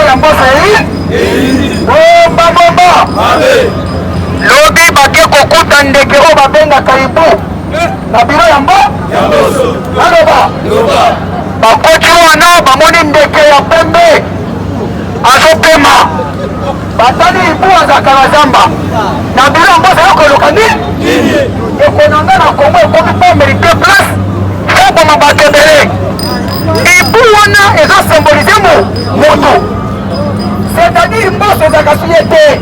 ya Mboso eyi bomba bomba. Lobi bake kokuta ndeke oyo babengaka hibou na biro ya mbo naloba bakoti wana bamoni ndeke ya pembe azopema batali hibou azalaka na zamba na biro ya mboso koluka nini ndeko na nga na kongo ekomi po merite place foboma bato ebele hibou wana ezo symbolize moto c'est-à-dire mboso ezalaka su ye te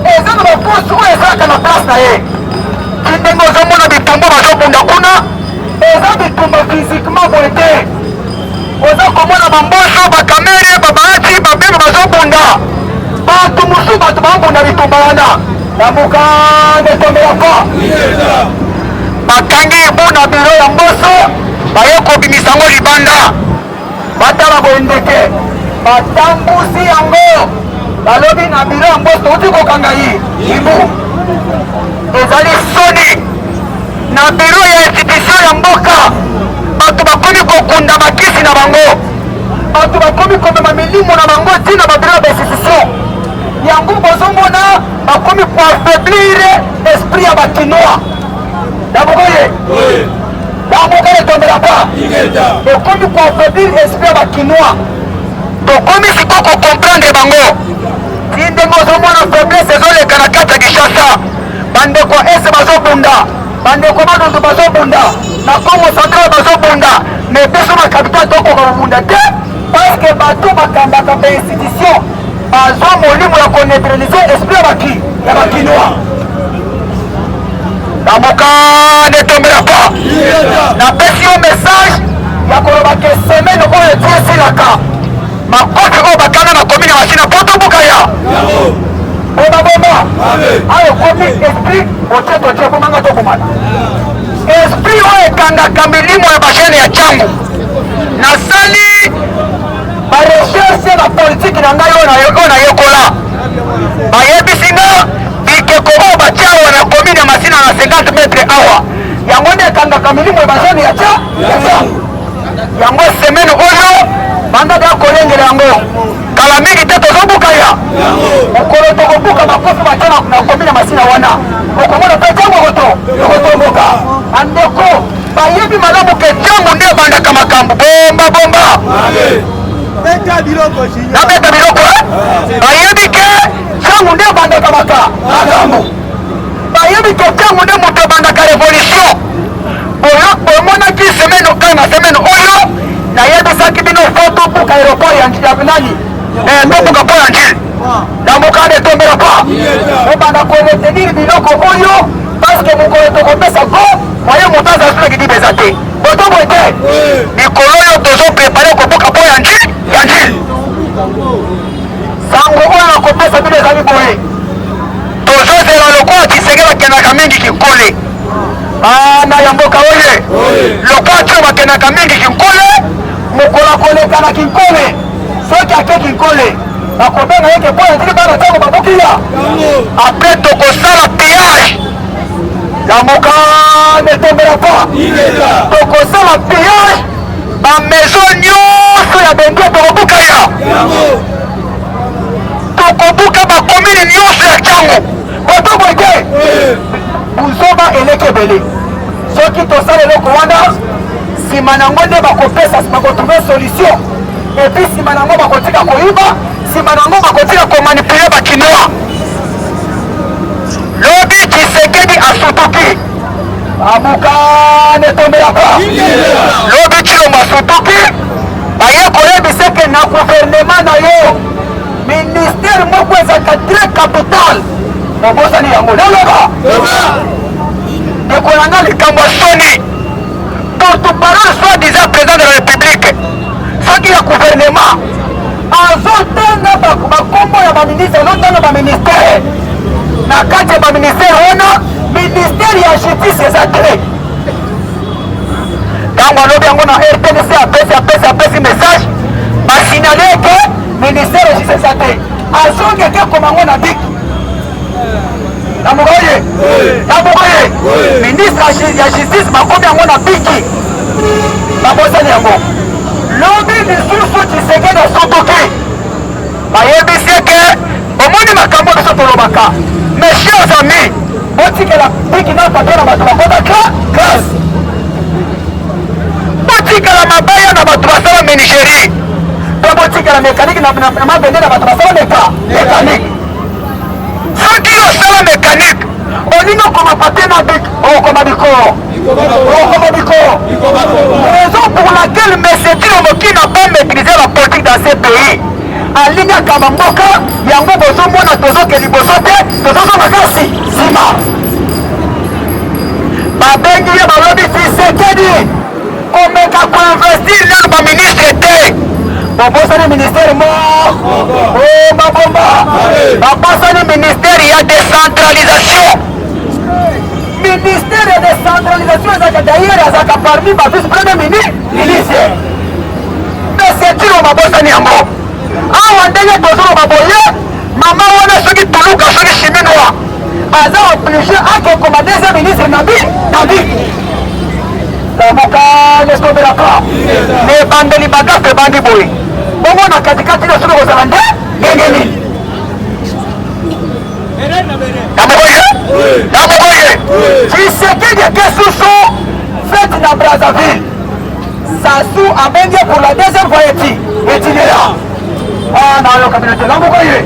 eza na baposte oyo ezalaka na place na ye ti ndenge ozomona bitumba bazobunda kuna eza bitumba physiquement boye te oza komona bamboso bakamere babaati babemba bazobunda bato mosusu bato babunda bitumba wana lamuka netombela pa bakangi ibu na biro ya mboso baye kobimisa yango libanda batala boye ndeke batambusi yango balobi na biro ya mboso touti kokanga ye ibu ezali soni na biro ya institution ya mboka bato bakomi kokunda bakisi na bango bato bakomi komema milimo na bango ntina babiro ya bainstitution yango bozomona bakomi koaffaiblir esprit ya bakinois nabokoye nabokoye tombela pa ekomi koaffaiblir esprit ya bakinois tokomi sikoyo kocomprendre bango ti ndenge ozomona faiblesse ezoleka na kati ya kinshasa bandeko ese bazobunda bandeko bandundu bazobunda na congo central bazobunda mais biso na capital tokoka kobunda te parce que bato bakambaka ba institution bazwa molimo ya koneutralize esprit ya baki ya bakinois lamuka ne tombela pa napesi yo message ya koloba ke semaine oyo eti esilaka makofi oyo bakanga na komini ya masina po tobuka ya bomba bomba ayo ekomi esprit otie totie bomanga tokomana esprit oyo ekangaka milimo ya bajene ya cangu nasali barecherche na politiki na ngai oyo nayekola bayebisi nga bikeko oyo batia awa na komini ya masina na 50 metre awa yango nde ekangaka milimo ya bajene ya cangu yango semaine oyo banda da kolengela yango kala mingi te tozobuka ya mokolo tokobuka makofi batya na komi na masina wana okomona mpe ntango okotomboka bandeko bayebi malamu ke ntango nde ebandaka makambo bomba bomba nabeta biloko eh? bayebi ke ntango nde ebandaka makambo bayebi ke ntango nde moto ebandaka revolution bomonaki semaine oyo na semaine oyo nayebisaki bino fo tobuka aéroport ya nani eh, tobuka mpo ya njili na mokanda etombela pa obanda koretenir biloko oyo parceke mokolo tokopesa go moye moto aza soki kidiba eza te botoboye te mikolo oyo tozoprepare kobuka mpo ya njili ya njili sango oyo nakopesa bino ezali boye tozozela lokola tshisekedi akendaka mingi kinkole bana ya mboka oye lokola tio bakendaka mingi kinkole mokolo akoleka na kinkole soki ake kinkole bakobenga ye ke mpo ezili bana ntango babuki ya apres tokosala pillage ya mboka netombela pa tokosala pillage bamaison nyonso ya bendie tokobuka ya tokobuka bakomine nyonso ya ntango botoboye te buzoba eleki ebele soki tosala eloko wana nsima na yango nde bakopesa bakotrouve solution epuis nsima na yango bakotika koyiba nsima na yango bakotika komanipule bakinois lobi tshisekedi asutuki abuka netombela pa lobi tshilombo asutuki baye koyebisa eke na guvernema na yo ministère moko ezalaka très capital obosani yango naloba ndeko na nga likambo ya soni porte parole soit disant président de la république soki ya gouvernement azotanga bakombo ya baministre azotanga baministère na kati ya baministère wana ministère ya justice eza te ntango alobi yango na rtnc apesi apesi apesi message basignale ke ministère ya justice eza te azongi ake koma yango na bik namokoye namokoye ministre ya justice bakomi yango na biki babosani yango lobi lisusu tshisekedi asutuki. Balobaka, mes chers amis, botikela biki na papier na bato bakota classe, botikela mabaya na bato basala menuiserie, mpe botikela mécanique na mabende na bato basala mécanique. Soki osala mécanique, olingi okoma papier na bik, okoma bikoo, okoma bikoo. Raison pour laquelle monsieur Tshilombo qui n'a pas maîtrisé la politique dans ce pays, alingi akamba mboka yango, bozomona tozoke liboso te, tozozonga kasi nsima. Babengi ye, balobi: Tshisekedi, komeka koinvestir nanu baministre te. Bobosani ministère mo bomba bomba, babosani ministère ya décentralisation. Ministère ya décentralisation ezalaka, d'ailleurs azalaka parmi ba vice premier ministre. Monsieur Tshilombo babosani yango. Awa ndenge tozoloba boye, mama wana, soki toluka, soki Suminwa, aza obligé akokoma deuxième ministre na bi na bi Lamuka lesobelaka na ebandeli, bagafe ebandi boye bongo, na katikati na soki kozala nde ndenge nini? Namokoye, namokoye. Tshisekedi ake susu fête na Brazzaville. Sassou abengi pour la deuxième fois eti itinéraire. Ah, nayoka bino te. Namokoye,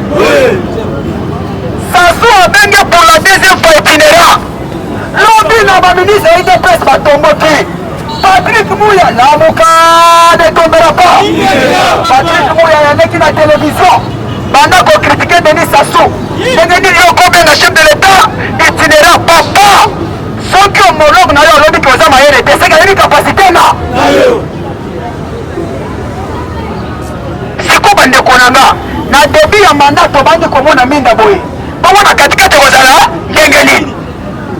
Sassou abengi pour la deuxième fois itinéraire. Lobi na baministre ya UDPS batomboki. Patrick Muya, Lamuka ne tombera pas. Patrick Muya yaleki na télévision, banda kocritiquer Denis Sassou: ndenge nini yo kobenga chef de l'État itinéraire? Papa, soki homologue na yo alobi ke oza mayele te, seke ayebi capacité na siko. Bandeko na nga, na début ya mandat tobandi komona minda boye, bongo na katikati ekozala ndenge nini?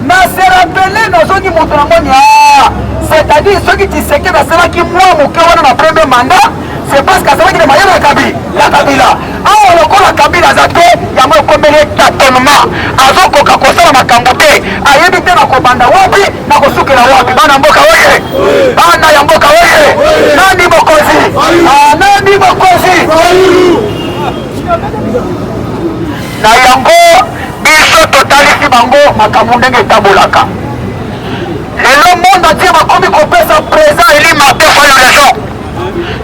Na se rappeler, nazongi moto na moni, a c'est-à-dire soki Tshisekedi asalaki mwa moke wana na premier mandat, c'est parce que azalaki na mayele ya Kabila. Awa lokola Kabila aza te, yango ekomeli tâtonnement, azokoka kosala makambo te, ayebi te na kobanda wapi, na kosukela wapi. Bana mboka oye, bana ya mboka oye, nani mokonzi? Nani mokonzi? Na yango biso totalisi bango makambo ndenge etambolaka. Lelo monde entier bakomi kopesa président élu Martin Fayulu raison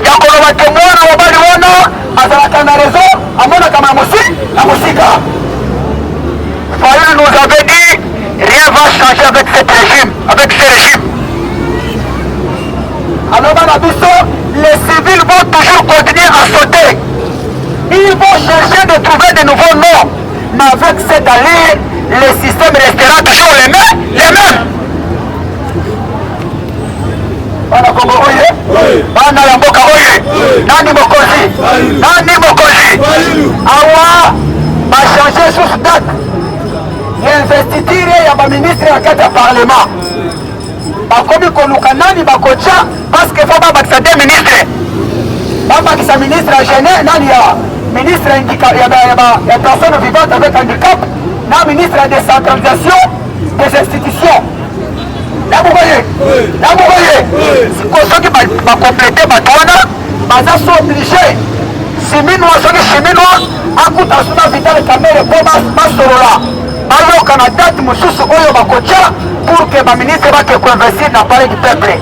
ya koloba ke mwana mobali wana azalaka na raison, amonaka na mosika. Fayulu nous avait dit: rien va changer avec cette régime, avec ce régime. Aloba na biso: les civils vont toujours continuer à sauter, ils vont chercher de trouver de nouveaux noms, mais avec cette allure, le système restera toujours les mêmes, les mêmes. Bana Kongo oye, bana ya mboka oye, nani mokonzi? Nani mokonzi? Awa bachange susu date ya investiture ya baministre ya kati ya parlement. Bakomi koluka nani bakotya, parce que faut babakisa deux ministres, babakisa ministre ya jeune, nani, ya ministre ya personne vivante avec handicap na ministre ya décentralisation des institutions. Nabokoye, nabokoye. Siko soki bacompléter bato wana, baza so obligé Suminwa, soki Suminwa akuta suna Vital Kamerhe mpo basolola, bayoka na date mosusu oyo bakotya pour que baministre bake koinvestir na Palais du peuple.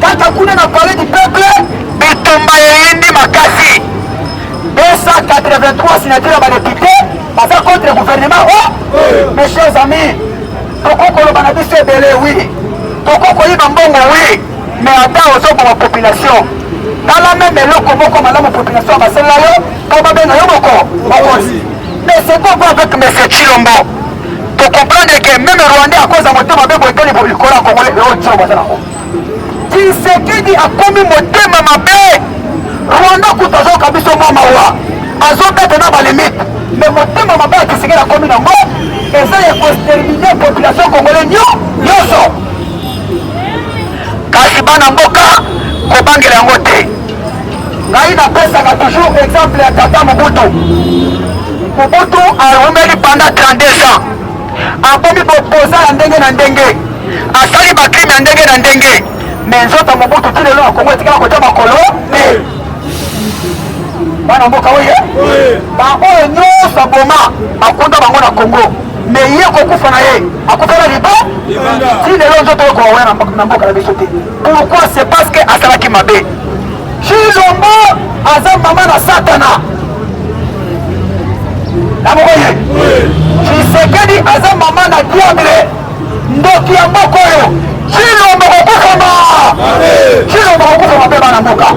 Kaka kuna na Palais du peuple, bitumba eyindi makasi. 283 signature ya badéputé baza contre gouvernement. O mes chers amis, toko koloba na biso ebele, oui, toko koyiba mbongo, oui, mais ata ozoboma population, tala même eloko moko malamu population basalela yo mpo babenga yo moko mokonzi. Mais c'est quoi avec monsieur Tshilombo? Tocomprendre que même Rwandais akoza motema mabe boye te likolo ya Congolais oyo Tshilombo aza nango. Tshisekedi akomi motema mabe. Rwanda kuta azoyoka biso mwa mawa, azobeta na balimite, mais motema mabe ya Tshisekedi akomi nango eza ya koexterminer population congolais nyonso. Kasi bana mboka, kobangela yango te. Ngai napesaka toujours exemple ya tata Mobutu. Mobutu arumeli pendant 32 ans, akomi bopoza ya ndenge na ndenge, asali bacrime ya ndenge na ndenge, mais nzoto Mobutu ti lelo na Kongo etikala kotia makolo te. Bana mboka oye, baoyo nyonso baboma bakunda bango na Congo, mais ye kokufa na ye akufela liba ti lelo nzoto oyo kowawa na mboka na biso te. Pourquoi? C'est parce que asalaki mabe. Tshilombo aza mama na Satana na moko ye. Tshisekedi aza mama na diable, ndoki ya mboka oyo. Tshilombo kokufa ma Tshilombo kokufa mabe bana mboka.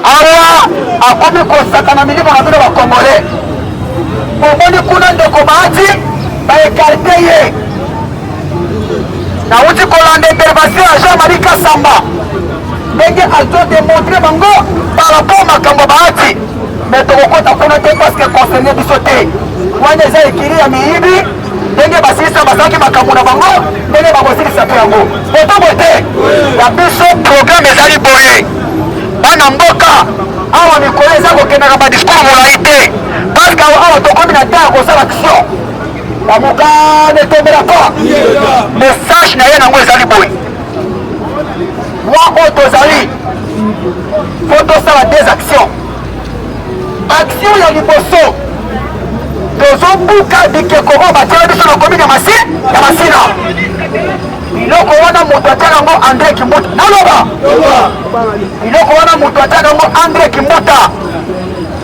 Awa akomi kosakana milimo na bino bakongole. Omoni kuna ndeko Bahati baekarte ye. Nauti kolanda intervention ya Jean-Marie Kasamba ndenge azo demontre bango par rapport makambo Bahati, mais tokokota kuna te parce que concerne biso te. Wana eza ekili ya miyibi, ndenge basilisa basalaki makambo na bango, ndenge bakosilisa mpe yango botobo te. Ya biso programme ezali boye, bana mboka, awa mikolo eza kokendaka badiscours molai te parce que awa tokomi na temps ya kosala action. Lamuka ne tombera pas. Message na ye nango ezali boye, mwa oyo tozali fo tosala des actions. Action ya liboso, tozobuka bikeko oyo batiela biso na commune ya Masi ya Masina. Biloko wana moto atiaka yango Andre Kimbuta, naloba biloko wana moto atiaka yango Andre Kimbuta.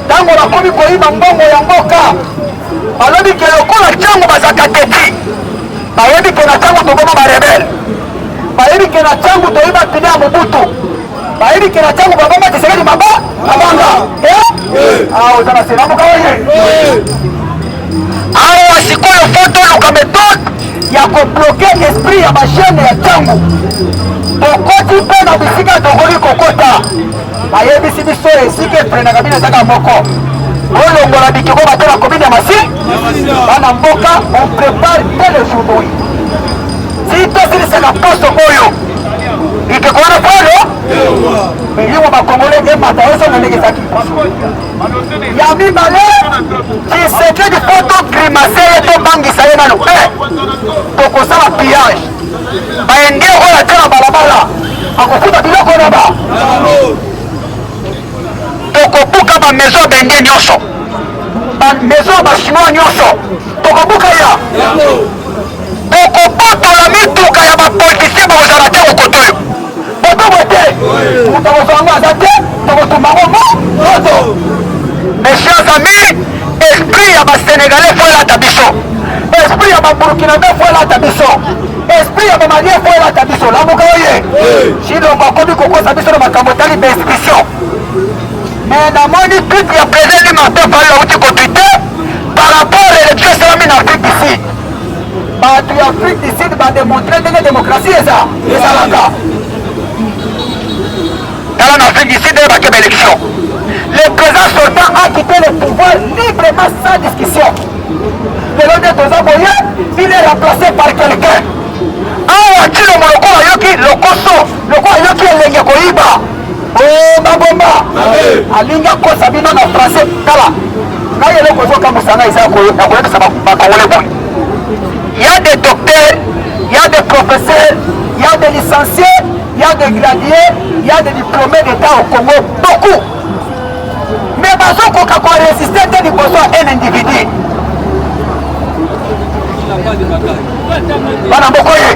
Ntango bakomi koyiba mbongo ya mboka, balobi ke lokola ntango bazaka teti, bayebi ke na ntango toboma barebele, bayebi ke na ntango toyiba pine ya Mobutu, bayebi ke na ntango baboma Tshisekedi maba mabanga. Awa oza na selamuka oye. Awa sikoyo fo toluka metode ya kobloke esprit ya bajeune ya ntango tokoti mpe na bisika tokoki kokota. Bayebisi biso esika efrenaka bino ezaka moko, bolongola bikeko bato na commune ya Masi. Bana mboka, on prépare dès le jour boye ti tosilisaka poso oyo bikeko wana polo milimo bakongole emata ezonga ndenge ezalaki. Ya mibale, Tshisekedi fo togrimase ye, tobangisa ye nano e tokosala pillage baende oyo atia na balabala, akofuta biloko na ba tokobuka bamaison ya baindien nyonso, bamaison ya bachinois nyonso tokobuka ya tokobotola mituka ya bapolitisien bakozala te kokoto oyo botobo te, moto akozwa yango aza te, tokotumba yango mo moto. Mes chers amis, esprit ya basénégalais fo elata biso, esprit ya baburkinabé fo elata biso, esprit ya bamalien fo elata biso. Lamuka oye. Tshilombo akomi kokosa biso na makambo etali bainstitution, mais namoni tweet ya président Martin Fayulu auti kotwite par rapport à élection esalami na Afrique du Sud. Bato ya Afrique du Sud bademontre ndenge démocratie eza ezalaka. Tala na Afrique du Sud oyo bake baélection, le président sortant a quitté le pouvoir librement sans discussion. Lelo nde toza boye, il est remplacé par quelqu'un. Awa Tshilombo lokola ayoki lokoso, lokola ayoki elenge koyiba, bomba bomba, alingi akosa bino na français. Tala ngai, eloko ezokamwisa ngai eza ya koyebisa bakongole boye: y a des docteurs, y a des professeurs, y a des licenciés, y a des gradués, y a des diplômés d'état au Congo, beaucoup, mais bazokoka koresiste te liboso ya un individu. Bana moko ye,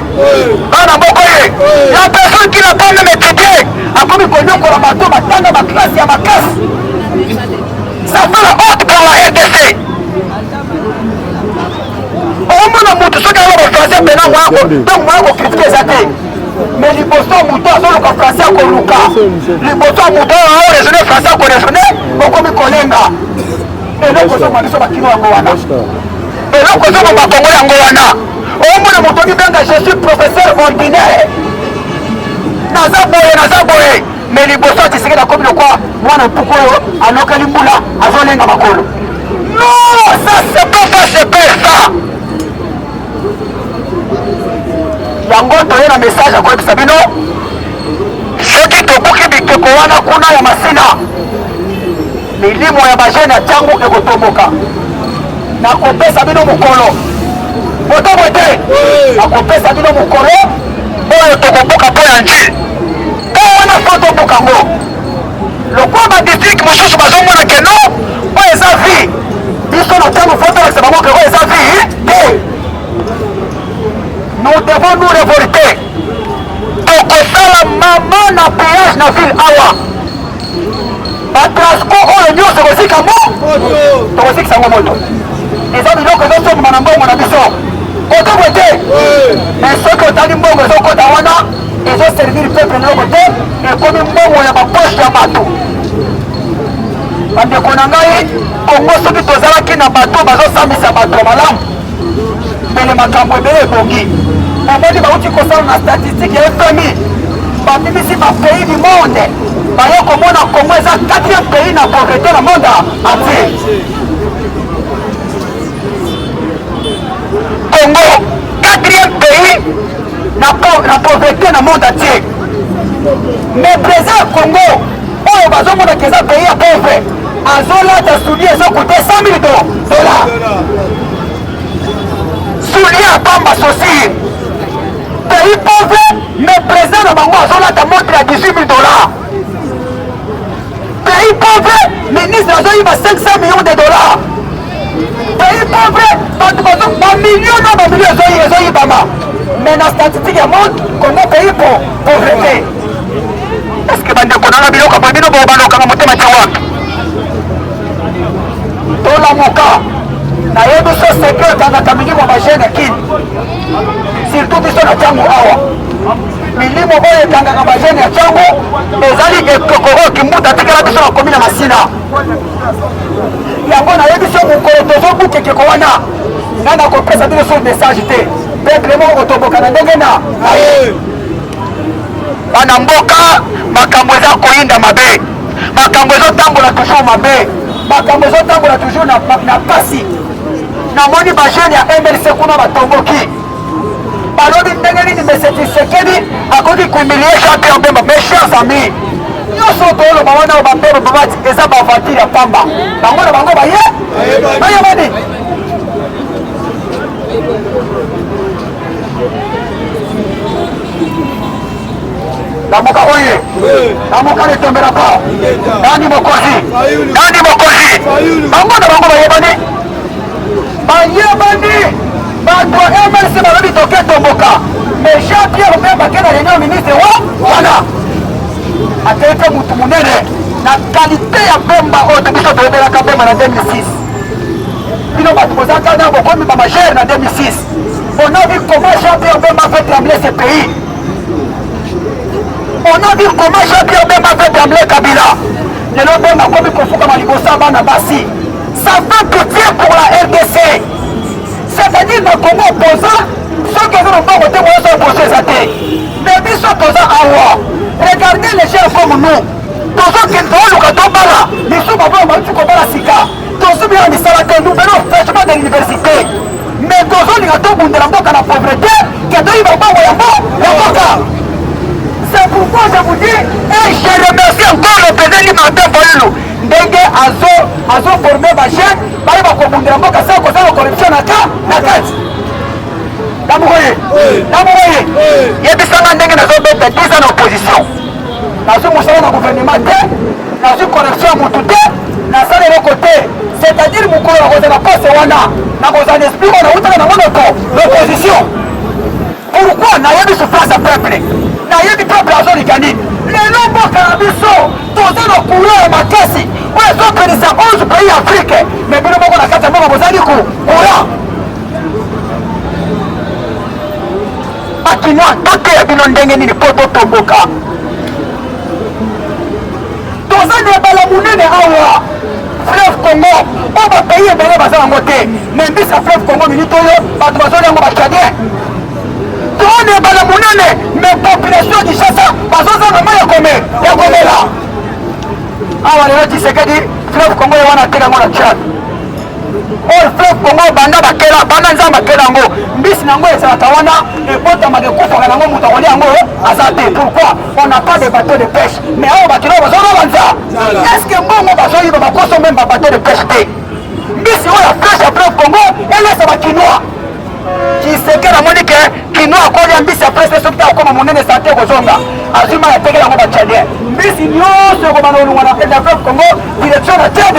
bana moko ye, la personne qui n'a pas même étudié akomi konyokola bato batanga baklase ya makasi. Ça fait la honte pour la RDC. Omona motu soki aloba français pena donc moya kokritike eza te, mais liboso moto azoluka français akoluka, liboso ya moto oyo aoraisonne français akoraisonne, okomi kolenga. Eloko ezoboma biso bakino yango wana, eloko ezoboma Kongo yango wana. Omona moto omibenga je suis professeur ordinaire, naza boye, naza boye, mais liboso ya Tshisekedi akomi lokwa mwana mpuku oyo anokeli mbula, azolenga makolo. Non, ça c'est pas ça, c'est pas ça. Yango toye na message ya koyebisa bino, soki tobuki bikeko wana kuna ya Masina, milimo ya bajeune ya ntango ekotomboka. Nakopesa bino mokolo botobo te, nakopesa bino mokolo oyo tokobuka mpo ya Njili, mpo wana fo tobuka ngo lokola badistrict mosusu bazomona ke non, oyo eza vie. na ntango fo tolakisa bango ke oyo eza vie te. Nous devons nous révolter. Tokosala mama na péage na ville awa. Batrasco oyo nyonso kozika mo tokozikisa yango moto. Eza biloko ezosomba na mbongo na biso. Otobwe te. Mais soki otali mbongo ezokota wana ezoservir peuple eloko te, ekomi mbongo ya baposhe ya bato. Bandeko na ngai, Kongo soki tozalaki na bato bazosambisa bato ya malamu, mbele makambo ebele ebongi. Omoni bauti kosala na statistique ya FMI, babimisi ba pays du monde, baye komona Kongo eza quatrième pays na pauvreté na monde entier. Congo quatrième pays na pauvreté na monde entier. Mais président ya Congo oyo bazomona ke eza pays ya pauvre azolata soulier ezokoute 100 000 dollars, soulier ya pamba chaussure. Pays pauvre, mais président na bango azolata montre ya 18 000 dollars. Pays pauvre, ministre azoyiba 500 millions de dollars. Pays pauvre, bato bazo bamillion na bamillion ezoyibama, mais na statistique ya monde, Congo pays po pauvreté. Est ce que bandeko nanga biloko boye bino bobalokanga motema ti wapi? Tolamuka. Nayebi so seke ekangaka milimo bajeune ya Kini, surtout biso na ntango awa. Milimo oyo ekangaka bajeune ya ntango ezali ekoko oyo Kimbuta atikala biso na komi na Masina. Yango nayebi so mokolo tozobuka ekeko wana, nga nakopesa bino so message te, peuple moko kotomboka na ndenge na bana mboka. Makambo eza koyinda mabe, makambo ezotambola toujours mabe, makambo ezotambola toujours na pasi. Namoni bajeune ya MLC kuna batomboki, balobi ndenge nini Monsieur Tshisekedi akoki kohumilie Jean Pierre Bemba. Mes chers amis, nyonso toyoloba wana bambeba babati eza baventure ya pamba. Bango na bango baye bayebani. Lamuka oye, lamuka ne tombera pas. Nani mokonzi? Nani mokonzi? Bango na bango bayebani, bayebani. Bato ya MLC balobi toke tomboka, mais Jean Pierre Bemba ke na réunion ministre wa wana akei mpe mutu monene na qualité ya Bemba oyo biso toyebelaka Bemba na 2006. Bino bato bozalaka na bokomi ba majeur na 2006. On a vu comment Jean-Pierre Bemba fait trembler ce pays. On a vu comment Jean-Pierre Bemba fait trembler Kabila. Lelo Bemba akomi kofukama liboso ya bana basi. Ça fait pitié pour la RDC. C'est-à-dire na Congo opposant, soki oza na mbongo te, moyoso opposant eza te. Mais biso toza awa. Regardez les gens comme nous. Tozokende toluka tobala, misu baboyo bauti kobala sika. Tozobila misala te, nous venons fraîchement de l'université. Mais tozolinga tobundela mboka na pauvreté, ke toyiba mbongo ya mboka. C'est pourquoi je vous dis, et je remercie encore le président Martin Fayulu ndenge azo forme bajeune bayeba kobundela mboka sans kozala corruption na ka na kati. Namokoye, namokoye, yebisanga ndenge nazobeta 10 ans na opposition, nazwi mosala na gouvernement te, nazwi correction ya motu te, nasala eloko te. C'est-à-dire mokolo nakozala poste wana, nakozala na esprit oyo nautaka nango noko l'opposition. Pourquoi? Nayebi souffrance ya peuple, nayebi peuple azolika nini. Lelo mboka na biso toza na courant ya makasi oyo ezopelisa 11 pays ya Afrique, mais bino moko na kati ya mboka bozali courant. Bakinois, toteya bino ndenge nini mpo totomboka? Toza na ebala monene awa, fleuve Congo, oyo bapays ebele baza yango te. Mais mbisi ya fleuve Congo minute oyo bato bazolia yango bachadien. Toza na ebala monene, mais population ya Kinshasa bazozanga mai ya komela. Awa lelo Tshisekedi fleuve Congo ye wana ateka yango na Tchad. Oyo fleuve Congo banda bakela, banda Nzambe akela yango, mbisi na yango ezalaka wana, ebotamaka, ekufaka nango, moto akolia yango aza te. Pourquoi? On n'a pas de bateau de pêche. Mais awa bato nao bazoloba nza, est ce que mbongo bazoyiba bakoso meme ba bateau de pêche te? Mbisi oyo ya flèche ya fleuve Congo elesa bakinois. Tshisekedi amoni ke kinois akolia mbisi ya flèche soki te akoma monene, sante ekozonga. Azwi mai atekela yango bachadien, mbisi nyonso ekobanda kolongwa na fleuve Congo direction na Tchad.